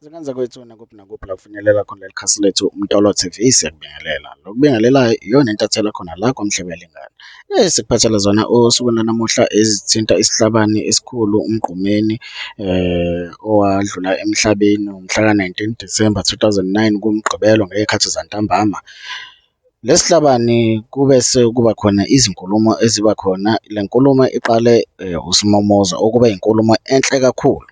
Zingane zakwethu, nakuphi nakuphi la kufinyelela khona leli khasi lethu uMtolo TV, siyakubingelela. Lokubingelelayo iyona intatheli yakhona la KwaMhlabuyalingana. Esikuphathele zona osukwini lwanamuhla ezithinta isihlabani esikhulu uMgqumeni owadlula emhlabeni ngomhlaka 19 Disemba 2009, kuwumgqibelo ngey'khathi zantambama. Lesi sihlabani kube sekuba khona izinkulumo eziba khona, le nkulumo iqale uSmomoza okube inkulumo enhle kakhulu,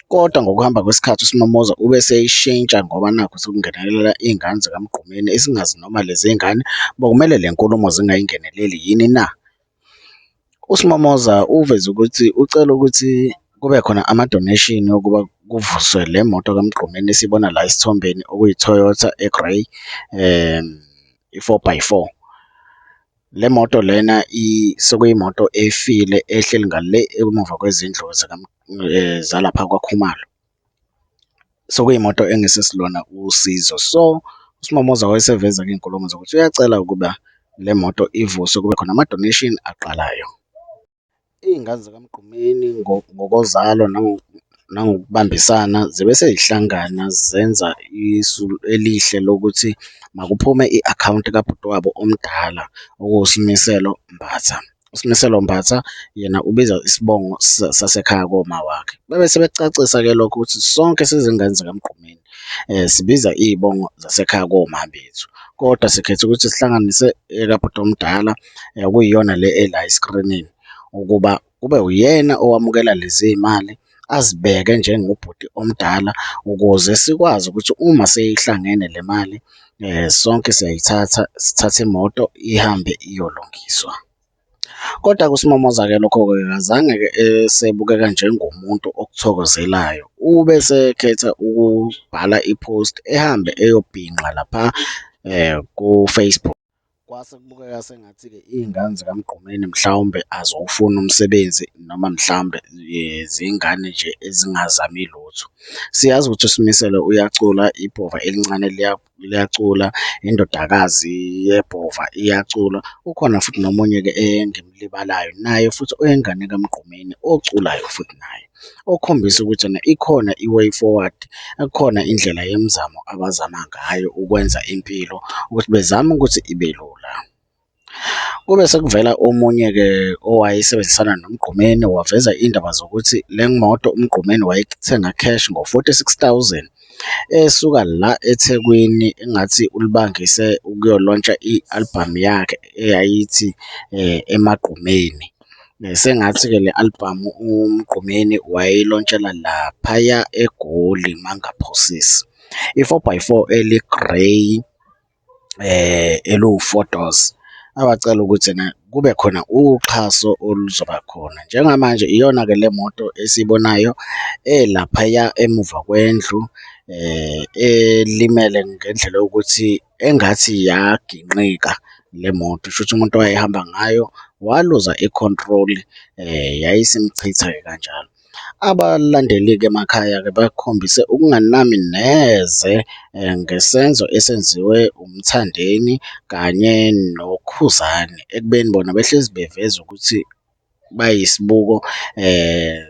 kodwa ngokuhamba kwesikhathi uSmomoza ube eseyishintsha ngoba nakhu sekungenelela iy'ngane zikaMgqumeni esingazi noma lezi ngane bekumele le nkulumo zingayingeneleli yini na? USmomoza uveze ukuthi ucela ukuthi kube khona ama-donation okuba kuvuswe le moto kaMgqumeni esiyibona la esithombeni okuyi-Toyota e-grey, i-four by four. Le moto lena sekuyimoto efile ehleli ngale emuva kwezindlu zalapha kwaKhumalo, sekuyimoto engasesilona usizo. So, uSmomoza wayeseveza-ke iy'nkulumo zokuthi uyacela ukuba le moto ivuswe kube khona ama-donation aqalayo. Iy'ngane zikaMgqumeni ngokozalo nangokubambisana zibe sey'hlangana zenza isu elihle lokuthi makuphume i-akhawunti kabhuti wabo omdala okuwuSimiselo Mbatha. USimiselo Mbatha yena ubiza isibongo sasekhaya komawakhe. Babe sebekucacisa-ke lokho ukuthi sonke sizingane zikaMgqumeni sibiza iy'bongo zasekhaya koma bethu, kodwa sikhetha ukuthi sihlanganise ekabhuti omdala okuyiyona le ela eskrinini ukuba kube uyena owamukela lezi mali azibeke njengobhuti omdala ukuze sikwazi ukuthi uma seyihlangene le mali sonke siyayithatha, sithathe imoto ihambe iyolungiswa. Kodwa-ke uSmomoza-ke lokho-ke akazange-ke esebukeka njengomuntu okuthokozelayo, ube esekhetha ukubhala i-post ehambe eyobhinqa lapha ku-Facebook. Kwase kubukeka sengathi-ke iy'ngane zikaMgqumeni mhlawumbe aziwufuni umsebenzi noma mhlawumbe zingane nje ezingazami lutho. Siyazi ukuthi uSimiselo uyacula, ibhova elincane liyacula, indodakazi yebhova iyacula, ukhona futhi nomunye-ke engimlibalayo naye futhi oyingane kaMgqumeni oculayo futhi naye, okukhombisa ukuthi ena ikhona i-way forward, ikhona indlela yemizamo abazama ngayo ukwenza impilo ukuthi bezame ukuthi ibe lula. Kube sekuvela omunye-ke owayesebenzisana noMgqumeni waveza iy'ndaba zokuthi le moto uMgqumeni wayithenga cash ngo-forty-six thousand esuka la eThekwini engathi ulibangise ukuyolontsha i-album yakhe eyayithi Emagqumeni. Sengathi-ke le albhamu uMgqumeni wayeyilontshela laphaya eGoli mangaphosisi. I-four by four eli-grey eliwu-four doors, abacela ukuthi ena kube khona uxhaso oluzoba khona. Njengamanje iyona-ke le moto esiyibonayo elaphaya emuva kwendlu elimele ngendlela yokuthi engathi yaginqika le moto, shuthi umuntu owayehamba ngayo waluza i-control yayisimchitha-ke kanjalo. Abalandeli-ke emakhaya-ke bakhombise ukunganami neze ngesenzo esenziwe uMthandeni kanye noKhuzani ekubeni bona behlezi beveza ukuthi bayisibuko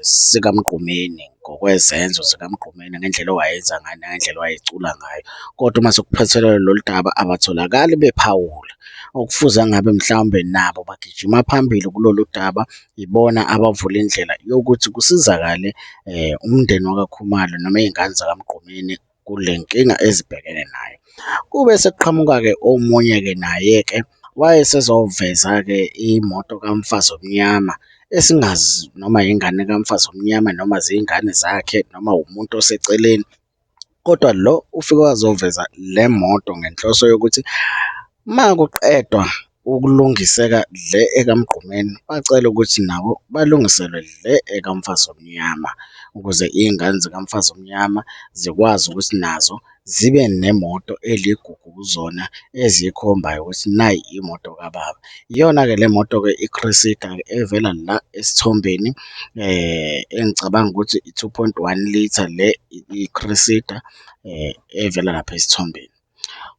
sikaMgqumeni ngokwezenzo zikaMgqumeni ngendlela owayenza ngayo nangendlela owayecula ngayo, kodwa uma sekuphathelene lolu daba abatholakali bephawula. Okufuze ngabe mhlawumbe nabo bagijima phambili kulolu daba, ibona abavula indlela yokuthi kusizakale umndeni wakaKhumalo noma iy'ngane zakaMgqumeni kule nkinga ezibhekene nayo. Kube sekuqhamuka-ke omunye-ke naye-ke wayesezoveza-ke imoto kaMfazomnyama esingazi noma ingane kaMfazomnyama noma zingane zakhe noma umuntu oseceleni, kodwa lo ufike wazoveza le moto ngenhloso yokuthi makuqedwa ukulungiseka le ekaMgqumeni, bacela ukuthi nabo balungiselwe le ekaMfazomnyama ukuze iy'ngane zikaMfazomnyama zikwazi ukuthi nazo zibe nemoto eligugu kuzona ezikhombayo ukuthi nayi imoto kababa. Iyona-ke le moto-ke i-Cressida-ke evela la esithombeni engicabanga ukuthi i-two point one litre le i-Cressida evela lapha esithombeni.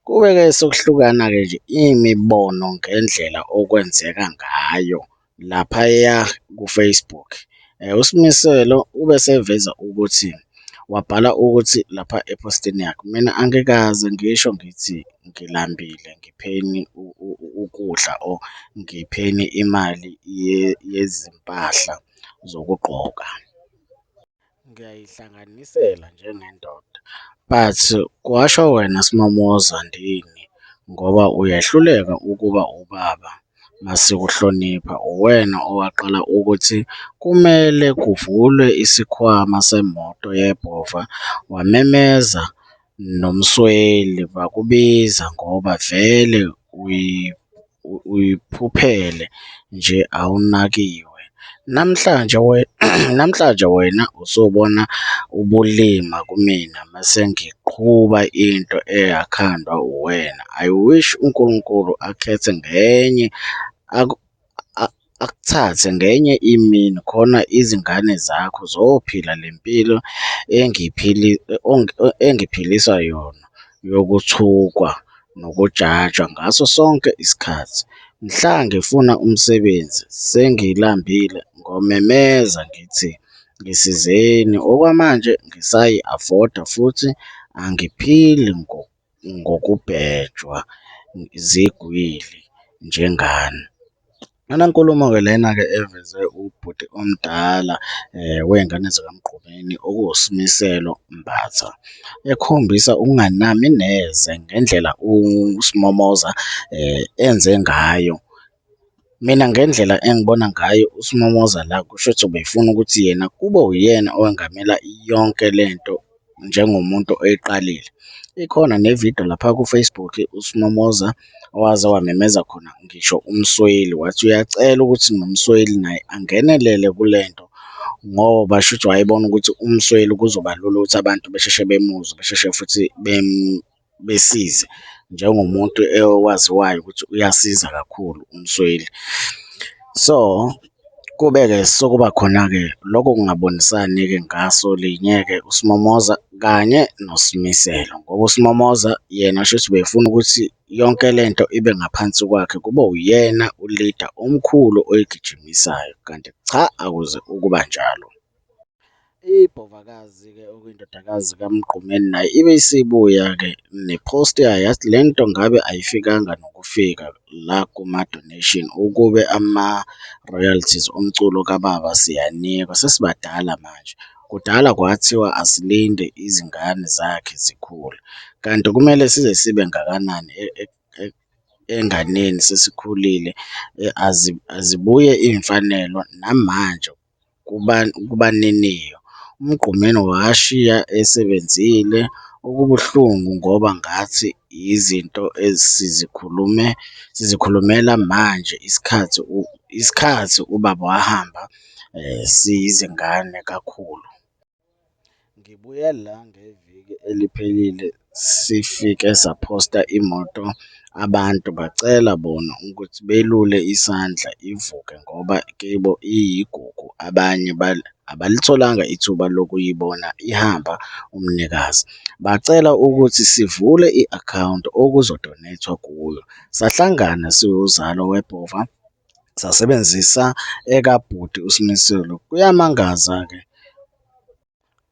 Kube-ke sekuhlukana-ke nje imibono ngendlela okwenzeka ngayo laphaya ku-Facebook. USimiselo ube eseveza ukuthi Wabhala ukuthi lapha ephostini yakhe, mina angikaze ngisho ngithi ngilambile ngipheni ukudla or ngipheni imali yezimpahla zokugqoka. Ngiyayihlanganisela njengendoda but kwasho wena Smomoza ndini ngoba uyehluleka ukuba ubaba masikuhlonipha, uwena owaqala ukuthi kumele kuvulwe isikhwama semoto yebhova, wamemeza noMsweli bakubiza ngoba vele uyiphuphele nje awunakiwe. Namhlanje namhlanje wena usubona ubulima kumina mase ngiqhuba into eyakhandwa uwena. I wish uNkulunkulu akhethe ngenye akuthathe ngenye imini khona izingane zakho zophila le mpilo engiphilisa yona yokuthukwa nokujajwa ngaso sonke isikhathi. Mhla ngifuna umsebenzi sengilambile ngomemeza ngithi ngisizeni, okwamanje ngisayi-afoda futhi angiphili ngokubhejwa zigwili njengani. Yona nkulumo-ke lena-ke eveze ubhuti omdala wey'ngane zikaMgqumeni okuwuSimiselo Mbatha, ekhombisa ukunganami neze ngendlela uSmomoza enze ngayo. Mina ngendlela engibona ngayo uSmomoza la kushuthi ubefuna ukuthi yena kube uyena owengamela yonke lento njengomuntu oyiqalile. Ikhona nevidiyo lapha ku-Facebook uSmomoza owaze wamemeza khona ngisho uMsweli wathi uyacela ukuthi noMsweli naye angenelele kule nto ngoba shuthi wayebona ukuthi uMsweli kuzoba lula ukuthi abantu besheshe bemuzwe, besheshe futhi besize njengomuntu owaziwayo ukuthi uyasiza kakhulu uMsweli. So, kube-ke sekuba khona-ke loko kungabonisani-ke ngaso linye-ke uSmomoza kanye noSimiselo, ngoba uSmomoza yena shuthi ubefuna ukuthi yonke lento ibe ngaphansi kwakhe, kube uyena u-leader omkhulu oyigijimisayo, kanti cha, akuze ukuba njalo. Ibhovakazi-ke okuyindodakazi kaMgqumeni nayo ibe isibuya-ke ne-post yayo yathi le nto ngabe ayifikanga nokufika la kuma-donation ukube ama-royalties omculo kababa siyanikwa, sesibadala manje, kudala kwathiwa asilinde izingane zakhe zikhule, kanti kumele size sibe ngakanani enganeni sesikhulile, azibuye iy'mfanelo namanje kubaniniyo. UMgqumeni washiya esebenzile, okubuhlungu ngoba ngathi izinto esizikhulume sizikhulumela manje isikhathi isikhathi ubaba wahamba siyizingane kakhulu. Ngibuye la ngeviki eliphelile sifike saphosta imoto, abantu bacela bona ukuthi belule isandla ivuke ngoba kibo iyigugu, abanye abalitholanga ithuba lokuyibona ihamba umnikazi. Bacela ukuthi sivule i-akhawunti okuzo-donate-wa kuyo, sahlangana siwuzalo weBhova sasebenzisa ekabhuti uSimiselo. Kuyamangaza-ke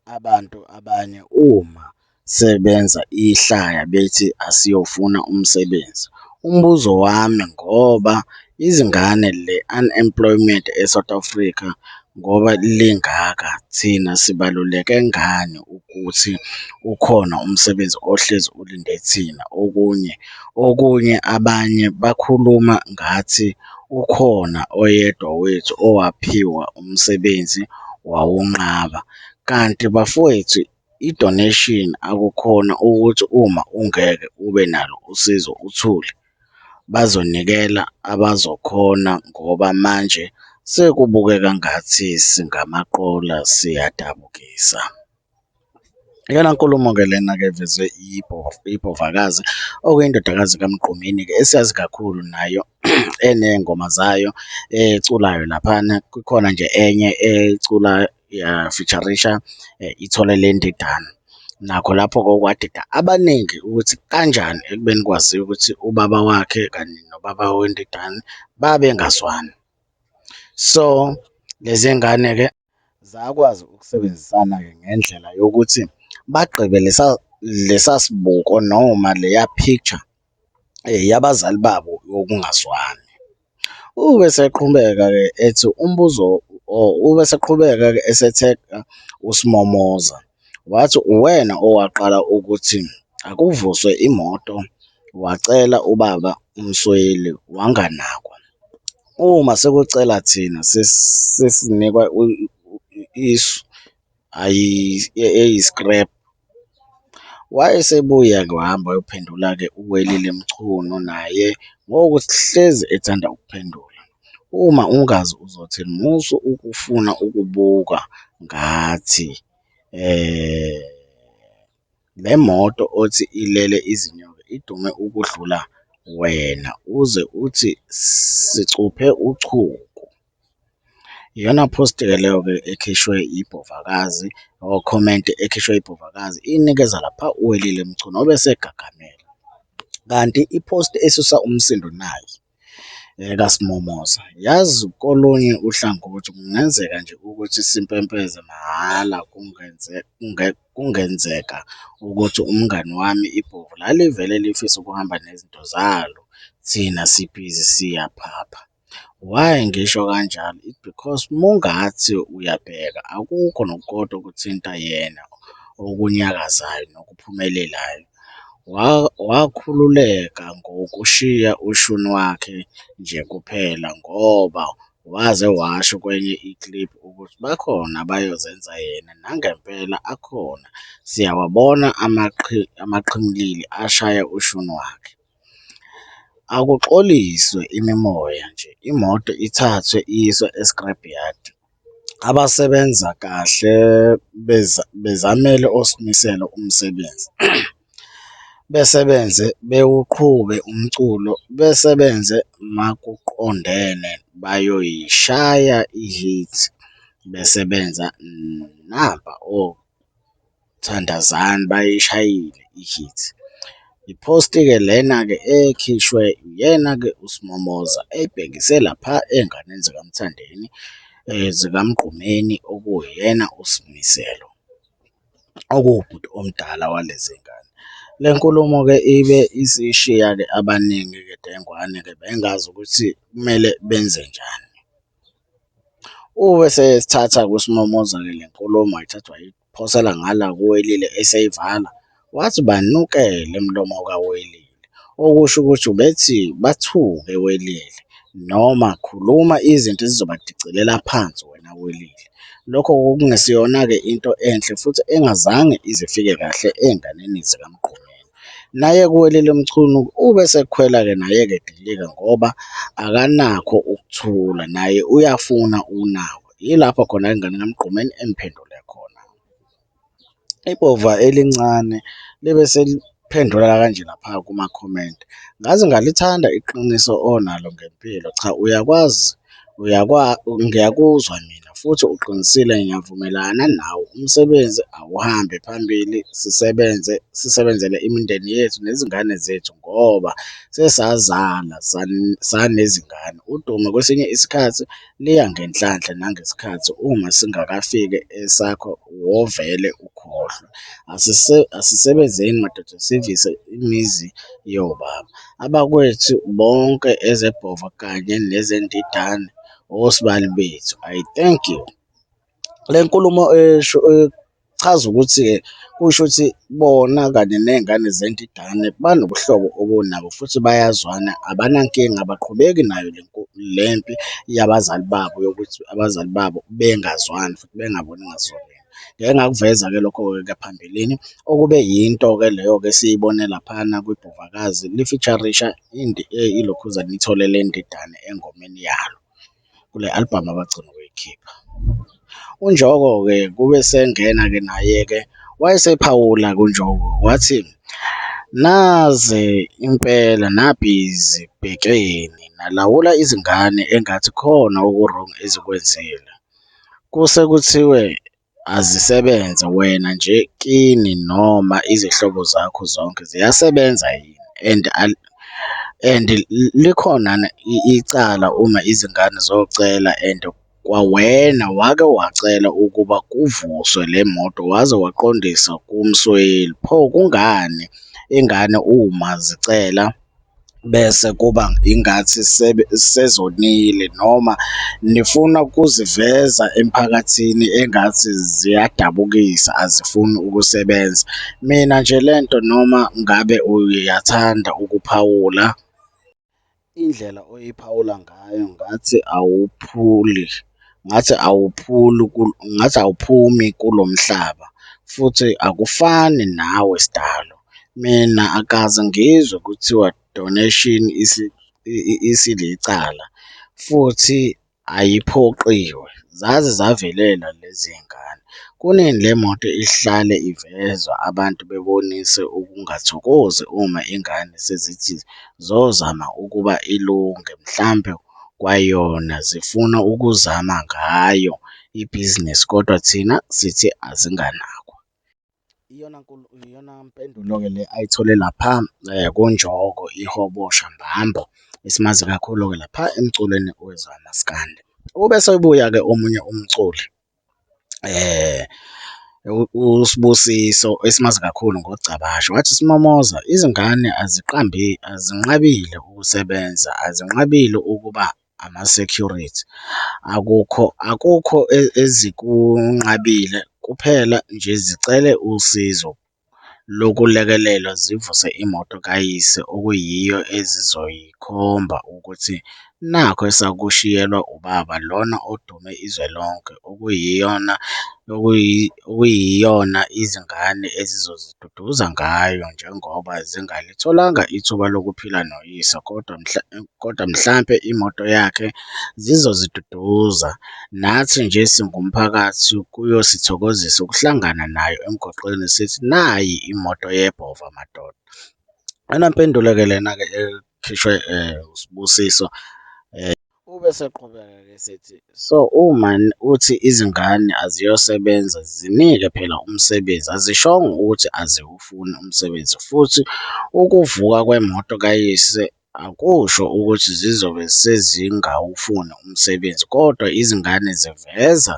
abantu abanye uma sebenza ihlaya bethi asiyofuna umsebenzi. Umbuzo wami ngoba izingane le-unemployment e-South Africa ngoba lingaka, thina sibaluleke ngani ukuthi ukhona umsebenzi ohlezi ulinde thina? Okunye, okunye abanye bakhuluma ngathi ukhona oyedwa wethu owaphiwa umsebenzi wawunqaba, kanti bafowethu i-donation akukhona ukuthi uma ungeke ube nalo usizo uthule, bazonikela abazokhona ngoba manje sekubukeka ngathi singamaqola siyadabukisa. Iyona nkulumo-ke lena-ke evezwe iBhovakazi okuyindodakazi kaMgqumeni-ke esiyazi kakhulu nayo eney'ngoma zayo eculayo laphana, kukhona nje enye eyayicula ya-feature-risha Ithole Lendidane. Nakho lapho-ke okwadida abaningi ukuthi kanjani ekubeni kwaziwa ukuthi ubaba wakhe kanye nobaba wendidane babengazwani. So, lezi ngane-ke zakwazi ukusebenzisana-ke ngendlela yokuthi. Bagqibe lesa lesa sibuko noma leya picture yabazali babo yokungazwani. Ube eseqhubeka-ke ethi umbuzo or ube eseqhubeka-ke esethega uSmomoza wathi, uwena owaqala ukuthi akuvuswe imoto wacela ubaba uMsweli wanganakwa, uma sekucela thina sesinikwa isu eyi-scrap. Wayesebuya-ke wahamba wayophendula-ke uWelile Mchunu naye ngokuthi hlezi ethanda ukuphendula, uma ungazi uzothini musu ukufuna ukubuka ngathi le moto othi ilele izinyoka idume ukudlula wena uze uthi sicuphe uchuku. Iyona post-ke leyo-ke ekhishwe iBhovakazi or comment ekhishwe iBhovakazi inikeza lapha uWelile Mchunu obesegagamela. Kanti i-post esusa umsindo nayi ekaSmomoza, yazi kolunye uhlangothi kungenzeka nje ukuthi simpempeze mahhala kungenzeka ukuthi umngani wami ibhovu lalivele lifisa ukuhamba nezinto zalo thina sibhizi siyaphapha. Why ngisho kanjalo? Because mungathi uyabheka akukho nokukodwa okuthinta yena okunyakazayo nokuphumelelayo, wakhululeka ngokushiya ushuni wakhe nje kuphela ngoba waze washo kwenye i-clip ukuthi bakhona abayozenza yena, nangempela akhona siyawabona amaqhimlili ashaya ushuni wakhe. Akuxoliswe imimoya nje imoto ithathwe iyiswe e-scrap yard, abasebenza kahle bezamele oSimiselo umsebenzi, besebenze bewuqhube umculo, besebenze makuqondene bayoyishaya i-hit besebenza. Nampa oThandazani bayishayile i-hit. I-post-ke lena-ke ekhishwe uyena-ke uSmomoza eyibhekise lapha ey'nganeni zikaMthandeni zikaMgqumeni okuwuyena uSimiselo, okuwubhuti omdala walezi y'ngane. Le nkulumo-ke ibe isishiya-ke abaningi-ke dengwane-ke bengazi ukuthi kumele benzenjani. Ube eseyesithatha-ke uSmomoza-ke le nkulumo wayithatha wayiphosela ngala kuWelile eseyivala, wathi banukele mlomo kaWelile, okusho ukuthi ubethi bathuke Welile noma khuluma izinto ezizobadicilela phansi wena Welile. Lokho kwakungesiyona-ke into enhle futhi engazange ize ifike kahle ey'nganeni zikaMgqumeni. Naye-ke uWelile Mchunu ube esekhwela-ke naye-ke edilika ngoba akanakho ukuthula naye uyafuna ukunakwa, yilapho khona ingane kaMgqumeni emphendule khona. Ibhova elincane libe seliphendula kanje lapha kumakhomenti, ngaze ngalithanda iqiniso onalo ngempilo, cha uyakwazi ngiyakuzwa mina futhi uqinisile ngiyavumelana nawe, umsebenzi awuhambe phambili sisebenze sisebenzele imindeni yethu nezingane zethu ngoba sesazala sanezingane. Udumo kwesinye isikhathi liya ngenhlanhla nangesikhathi uma singakafiki esakho wovele ukhohlwe, asisebenzeni madoda sivise imizi yobaba. Abakwethu bonke ezeBhova kanye nezeNdidane osibali bethu, I thank you. Le nkulumo esho echaza ukuthi-ke kushuthi bona kanye ney'ngane zeNdidane banobuhlobo obunabo futhi bayazwana abanankinga, abaqhubeki nayo le mpi yabazali babo yokuthi abazali babo bengazwani futhi bengaboni ngasolinye. Ngike ngakuveza-ke lokho-ke phambilini okube yinto-ke leyo-ke esiyibone laphana kwiBhovakazi li-feature-risha ilokhuzana Ithole Lendidane engomeni yalo kule albhamu abagcina ukuyikhipha. UNjoko-ke kube esengena-ke naye-ke wayesephawula-ke uNjoko wathi, naze impela nabhizi bhekeni nalawula izingane engathi khona oku-wrong ezikwenzile, kuse kuthiwe azisebenze wena nje kini noma izihlobo zakho zonke ziyasebenza yini and likhonana icala uma izingane zocela and Kwawena wake wacela ukuba kuvuswe le moto waze waqondisa kuMsweli, pho kungani ingane uma zicela bese kuba ingathi sezonile noma nifuna ukuziveza emphakathini engathi ziyadabukisa azifuni ukusebenza? Mina nje lento noma ngabe uyathanda ukuphawula, indlela oyiphawula ngayo ngathi awuphuli, ngathi awuphuli ngathi awuphumi kulo mhlaba futhi akufani nawe sdalo. Mina akaze ngizwe kuthiwa donation isilicala futhi ayiphoqiwe, zaze zavelela lezi y'ngane. Kunini le moto ihlale ivezwa abantu bebonise ukungathokozi uma ingane sezithi zozama ukuba ilunge, mhlambe kwayona zifuna ukuzama ngayo ibhizinisi kodwa thina sithi azinganakwa. Iyona iyona mpendulo-ke le ayithole lapha kuNjoko Ihobosha Mbambo, esimazi kakhulu-ke lapha emculweni wezamaskandi. Ube esebuya-ke omunye umculi uSibusiso esimazi kakhulu ngoGcabashe wathi, Smomoza izingane azinqabile ukusebenza, azinqabile ukuba ama-security, akukho akukho ezikunqabile kuphela nje zicele usizo lokulekelelwa zivuse imoto kayise okuyiyo ezizoyikhomba ukuthi nakhu esakushiyelwa ubaba lona odume izwe lonke, okuyiyona okuyiyona izingane ezizoziduduza ngayo njengoba zingalitholanga ithuba lokuphila noyise kodwa kodwa mhlampe imoto yakhe zizoziduduza. Nathi nje singumphakathi kuyosithokozisa ukuhlangana nayo emgwaqeni sithi nayi imoto yeBhova madoda. Iyona mpendulo-ke lena-ke ekhishwe uSibusiso. Ube eseqhubeka-ke esethi, so uma uthi izingane aziyosebenza zinike phela umsebenzi, azishongo ukuthi aziwufuni umsebenzi futhi ukuvuka kwemoto kayise akusho ukuthi zizobe sezingawufuni umsebenzi, kodwa izingane ziveza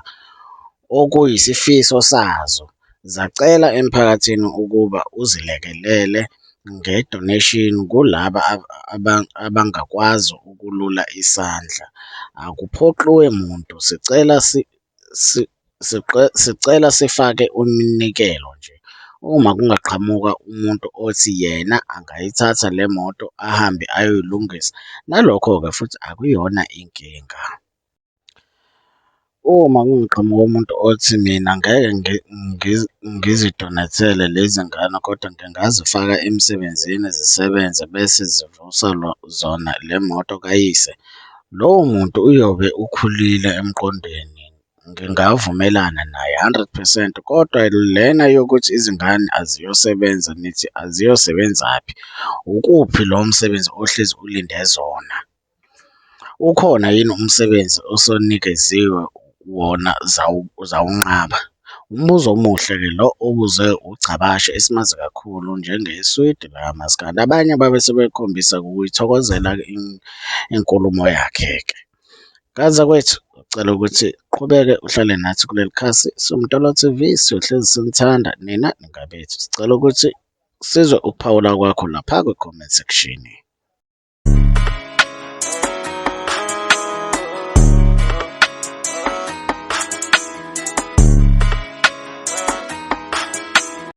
okuyisifiso sazo. Zacela emphakathini ukuba uzilekelele nge-donation kulaba abangakwazi ukulula isandla, akuphoqiwe muntu sicela sicela sifake uminikelo nje, uma kungaqhamuka umuntu othi yena angayithatha le moto ahambe ayoyilungisa, nalokho-ke futhi akuyona inkinga. Uma kungaqhamuka umuntu othi mina ngeke ngizidonethele lezi ngane kodwa ngingazifaka emsebenzini zisebenze bese zivusa zona le moto kayise, lowo muntu uyobe ukhulile emqondweni, ngingavumelana naye hundred percent. Kodwa lena yokuthi izingane aziyosebenza, nithi aziyosebenzaphi? Ukuphi lo msebenzi ohlezi ulinde zona? Ukhona yini umsebenzi osonikeziwe wona zawunqaba? Umbuzo omuhle-ke lo obuzwe uGcabashe esimazi kakhulu njengeswidi lakamaskandi. Abanye babe sebekhombisa-ke ukuyithokozela-ke inkulumo yakhe-ke. Ngane zakwethu, ngicela ukuthi uqhubeke uhlale nathi kuleli khasi, siwuMtolo TV, siyohlezi sinithanda nina ningabethu. Sicela ukuthi sizwe ukuphawula kwakho lapha kwi-comment section.